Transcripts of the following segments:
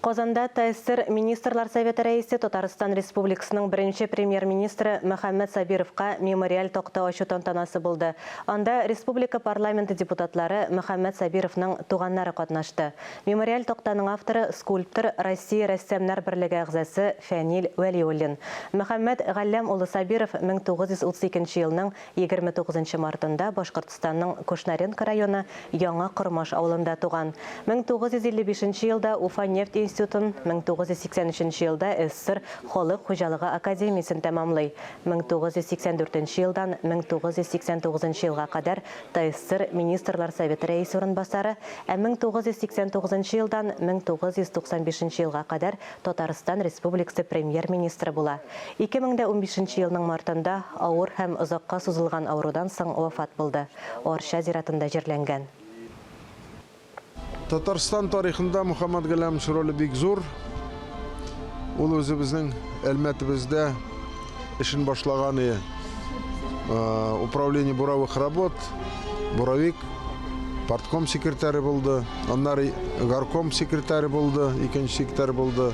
Казанда ТАССР Министрлар Советы Рәисе, Татарстан Республикасының беренче Премьер-министры Мөхәммәт Сабировка мемориаль такта ачу тантанасы булды. Анда республика парламенты депутатлары, Мөхәммәт Сабировның туганнары катнашты. Мемориаль тактаның авторы, скульптор, Россия Рәссамнар берлеге әгъзасы Фәнил Вәлиуллин. Мөхәммәт Галләм улы Сабиров 1932 елның 29 мартында Башкортстанның Кушнаренко районы Яңа Кормаш авылында туган. 1955 елда Уфа нефть институтын, 1983 елда СССР Халык хуҗалыгы академиясен тәмамлый. 1984 елдан 1989 елга кадәр ТАССР Министрлар Советы рәисе урынбасары, ә 1989 елдан 1995 елга кадәр Татарстан Республикасы Премьер-министры була. 2015 елның мартында авыр һәм озакка сузылган авырудан соң вафат булды. Арча зиратында җирләнгән. Татарстан тарихында Мөхәммәт Галләмович роле бик зур. Ул үзебезнең Әлмәтебездә эшен башлаган и управление буровых работ, буровик, партком секретаре булды, аннары горком секретаре булды, икенче секретарь булды.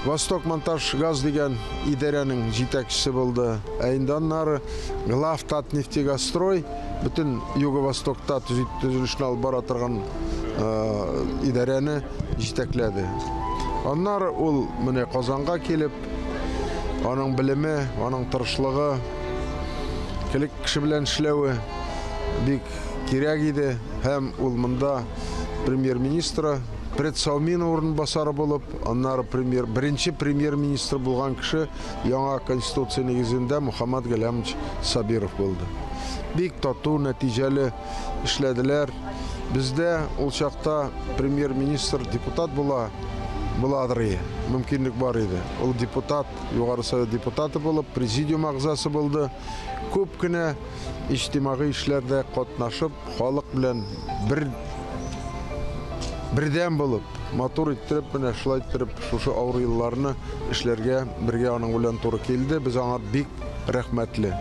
Восток монтаж газ дигән идарәнең җитәкчесе булды. Ә инде аннары Главтатнефтегазстрой бөтен Юго-Востокта төзелешне алып бара торган идарәне җитәкләде. Аннары ул менә Казанга килеп, аның белеме, аның тырышлыгы, элек кеше белән эшләве бик кирәк иде һәм ул монда премьер-министры Предсовмина урынбасары булып, аннары премьер, беренче премьер-министр булган кеше яңа конституция нигезендә Мухаммад Галямович Сабиров булды. Бик тату, нәтиҗәле эшләделәр. Бездә ул чакта премьер-министр депутат була, буладыр и, мөмкинлек бар иде. Ул депутат, Югары Совет депутаты булып, президиум әгъзасы булды. Күп кенә иҗтимагый эшләрдә катнашып, халык белән бер бердәм булып, матур иттереп, менә шулай иттереп, шушы авыр елларны эшләргә бергә аның белән туры килде. Без аңа бик рәхмәтле.